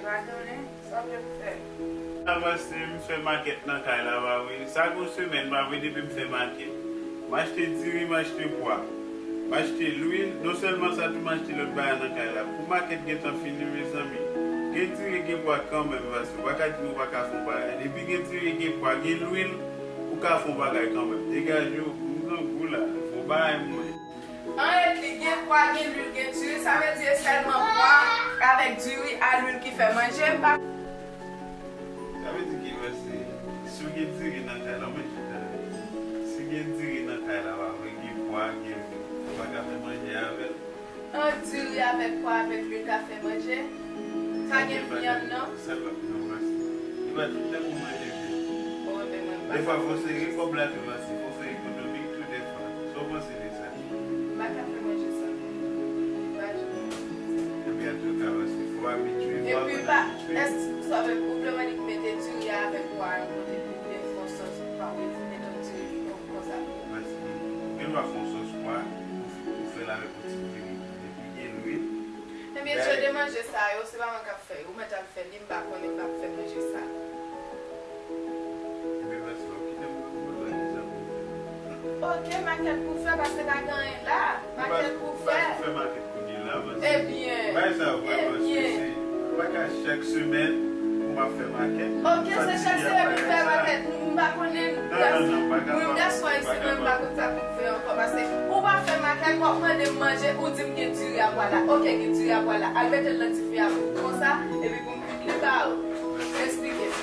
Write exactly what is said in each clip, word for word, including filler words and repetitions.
Pa gen anyen, sa w vle pou fè? Avanse, m fè makèt nan kay la, pa vre? Sa gen yon semèn, pa vre, depi m fè makèt. M achte diri, m achte pwa. M achte lwil, non sèlman sa, tou m achte lòt bagay nan kay la. Pou makèt gentan fini, mezanmi, gen diri, gen pwa kanmenm, paske w pa ka di m ou pa ka fè yon bagay. Depi gen diri, gen pwa, gen lwil, ou ka fè yon bagay kanmenm. Degaje w, m grangou la, fè yon bagay mwen. Anrete li, gen pwa, gen lwil, gen diri, sa vle di e sèlman pwa avèk diri a lwil ki fè manje, m pa. Sa vle di ki mwen se, si w gen diri nan kay la, w mèt chita. Si gen diri nan kay la, pa vre, gen pwa, gen lwil, ou pa ka fè manje avè l? An diri avèk pwa avèk lwil ka fè manje? Pa gen vyann, non? Sa pa, non, mèsi. Li pa tout lè pou manje vyann. Bon, men mwen pa. Defwa, fò w sere kòb la tou, mèsi. Fò w fè ekonomi tou, defwa. Sa w panse de sa? M pa ka fè manje sa. Pa ditou. Epi, antouka, mèsi. Fò w abitye, fò w aprann abitye. Epi, pa, èske sa vle, ou vle mwen di k mete diri a avèk pwa a yon kote pou w vle fè yon sòs pwa, ou vle mete yon diri konsa pou. Mèsi. Ou gen dwa fè yon sòs pwa, ou f-, ou fè l avèk yon ti diri. Epi gen lwil. Ebyen, jan de manje sa yo, se pa mwen k ap fè yo. Ou mèt al fè li, m pa konnen, m p ap fè manje sa. Ebyen, mèsi, w ap kite m pou mwen, mwen, mwen, mwen. Oke, makèt pou fè, paske pa gen anyen la. Makèt pou fè. Ou pa fè makèt kounye la, mèsi. Ebyen. Bay sa vrèman strese. Ou pa ka chak semèn pou m ap fè makèt. Oke, se chak semèn pou fè makèt. M pa konnen. Non, non, non, pa kapab. Mwen, gason ayisyen, mwen, m pa konn sa pou m fè ankò, paske ou pa fè makèt, w ap mande m manje, ou di m gen diri a pwa la. Oke, gen diri a pwa la. Al mete l nan dife a pou konsa, epi pou m kuit li ba ou. Eksplike m.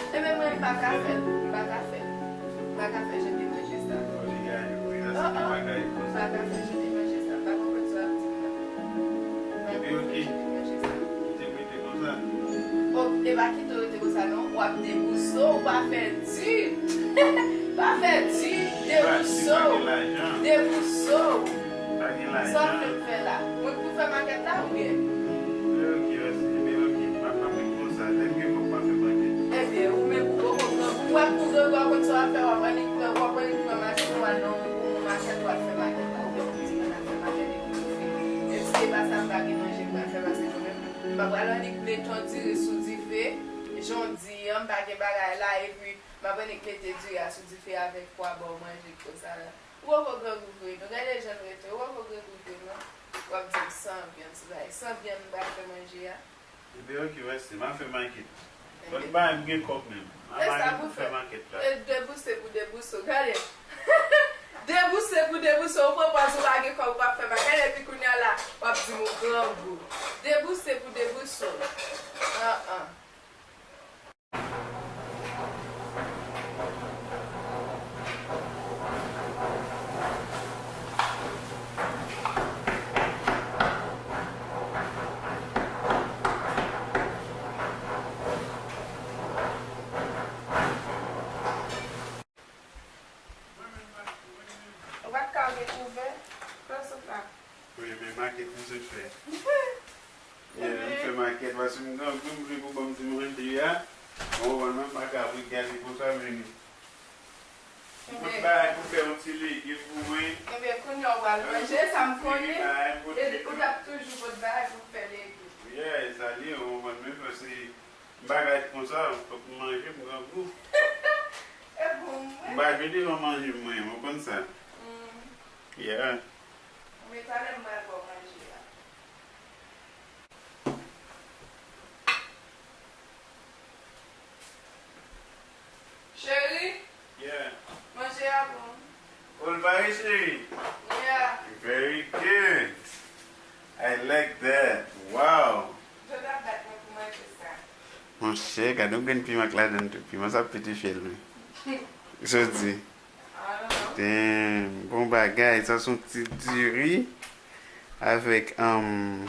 Ebyen, mwen, m pa ka fè l. M pa ka fè l. M pa ka fè jan de manje sa. Oh, oh. M pa ka fè jan de manje sa. M pa konprann sa w ap di m nan. M pa konprann jan de manje sa. Kite m rete konsa. Oh, e pa kite w rete konsa non. W ap debouse w, pa fè di. Pa fè di, debouse w. Debouse w. Pa gen lajan. Sa w vle m fè la? Mwen k pou fè makèt la oubyen? Ebyen, oke, mèsi. Ebyen, oke. M ap kanpe konsa. Lè m gen kòb, m ap fè makèt. Ebyen, ou menm ou poko grangou. W ap pou grangou, w ap konn sa w ap fè, w ap annik pran, w ap annik pran machin, w al nan yon makèt, w al fè makèt la. Oubyen w di mwen al fè makèt epi w fè. Menm si se pa sa, m pa gen manje m pral fè, paske mwen menm, m pa pral annik met yon diri sou dife, jan w di an, m pa gen bagay la, epi m ap annik mete diri a sou dife avèk pwa ba w manje konsa la. Ou poko grangou vre non, gade jan l rete, ou poko grangou vre non. W ap di m san vyann, se bagay san vyann m pral fè manje a. Ebyen, oke, mèsi, m a fè makèt. Lòt bagay, m gen kòb menm. M a mare pou fè makèt la. E debouse pou debouse w, gade. Debouse pou debouse w, ou pran pòz ou pa gen kòb, ou p ap fè makèt, epi kounye a la, w ap di m ou grangou. Debouse pou debouse w. An, an. Ou pa t ka ouvè kouvè? Pran soup la. Wi, men makèt m sot fè. Yeah, m fè makèt, paske m grangou, m vle pou banm ti manje a. Bon, mwen menm pa ka ret gade konsa, men m pot bagay pou fè yon ti legim pou mwen. Ebyen, kounye a w pral manje, sa m konnen. E ou t ap toujou pot bagay pou fè legim. Yeah, e sa li ye, w konprann, men paske m pa ka ret konsa, fòk m manje, m grangou. E bon, mwen. M pa jwe devan manje mwen, w konn sa. Mm. Yeah. Men talè m pral ba w manje a. Cheri? Yeah. Manje a bon. Oh, l pare, cheri? Yeah. Very good. I like that. Wow. Jodi a bat mwen pou manje sa. Monchè, gade yon grenn piman k ladan l tou. Piman sa ap pete fyèl mwen. Sa w di? Damn, bon bagay. Sa se yon ti diri avèk, um,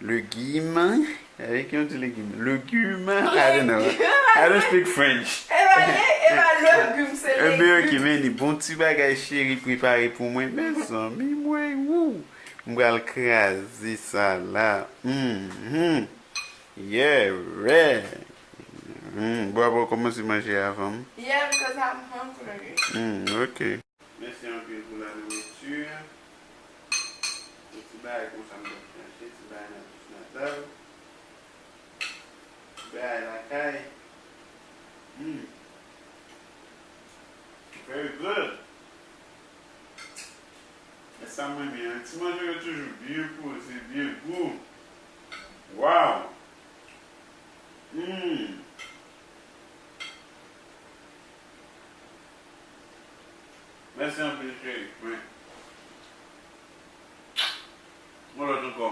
legim. Avèk yon ti legim. Legim. I don't know. I don't speak French. E pa, e pa legim, se legim. Ebyen, oke, men li bon ti bagay, cheri, prepare pou mwen. Mezanmi, mwen, wou. M pral kraze sa la. Mhm. Yeah, yeah. Hmm, bon, bon, kòmanse manje avan m. Yeah, because I'm hungry. Hmm, ok. Mèsi anpil pou la nouriti. Yon ti bagay konsa m t ap chache, ti bagay Bagay lakay. Mm. Very good. E sa m renmen an. Ti manje yo toujou byen poze, byen gou. Wow. Mm. Mèsi anpil, cheri. Mwen. Yon lòt ankò.